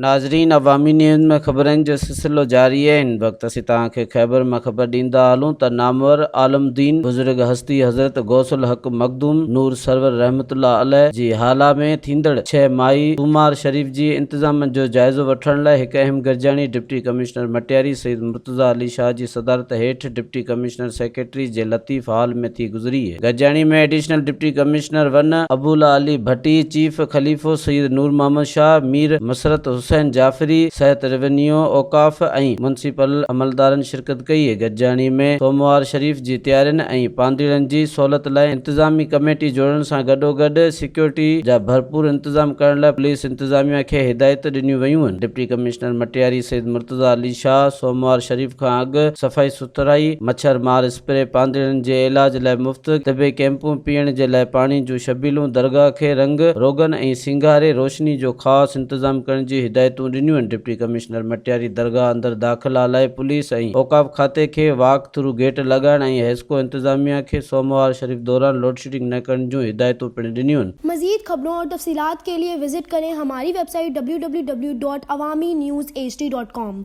ناظرين عوامي نيوز ۾ خبرن جو سلسلو جاري آهي هن وقت اسين توهان کي خيبر مان خبر ڏيندا هلون ته نامور عالم دين بزرگ هستي حضرت غوث الحق مخدوم نور سرور رحمة الله عليه جي هالا ۾ ٿيندڙ ڇهه ماهي سومار شريف جي انتظامن جو جائزو وٺڻ لاء هڪ اهم گڏجاڻي ڊپٽي ڪمشنر مٽياري سيد مرتضيٰ علي شاهه جي صدارت هيٺ ڊپٽي ڪمشنر سيڪريٽري جي لطيف هال ۾ ٿي گذري. گڏجاڻي ۾ additional deputy commissioner one Abdullah Ali Bhatti, chief خليفو سيد نور محمد شاهه، مير مسرت حسين جعفري، صحت روينيو، اوقاف ۽ مونسپل عملدارن شرڪت ڪئي. گڏجاڻي ۾ سوموار شريف جي تيارين ۽ پانڌيئڙن جي سهولت لاء انتظامي ڪميٽي جوڙڻ سان گڏوگڏ سيڪيورٽي جا ڀرپور انتظام ڪرڻ لاء پوليس انتظاميا کي هدايت ڏنيون ويون. ڊپٽي ڪمشنر مٽياري سيد مرتضيٰ علي شاهه سوموار شريف کان اڳ صفائي سٿرائي، مڇر مار اسپري، پانڌيئڙن جي علاج لاء مفت طبي ڪئمپون، پيئڻ جي لاء پاڻي جون شبيلون، درگاهه کي رنگ روغن ۽ سينگاري روشني جو خاص انتظام ڪرڻ جي هدايتون ڏنيون آهن. ڊپٽي ڪمشنر مٽياري درگاهه اندر داخلا لاء پوليس ۽ اوقاف کاتي کي واڪ ٿرو گيٽ لڳائڻ ۽ حيسڪو انتظاميا کي سوموار شريف دوران لوڊشيڊنگ نه ڪرڻ جون هدايتون پڻ ڏنيون آهن. مزيد خبرون اور تفصيلات کے لئے وزٽ ڪرين ھماري web site www.awamiNewsHD.com.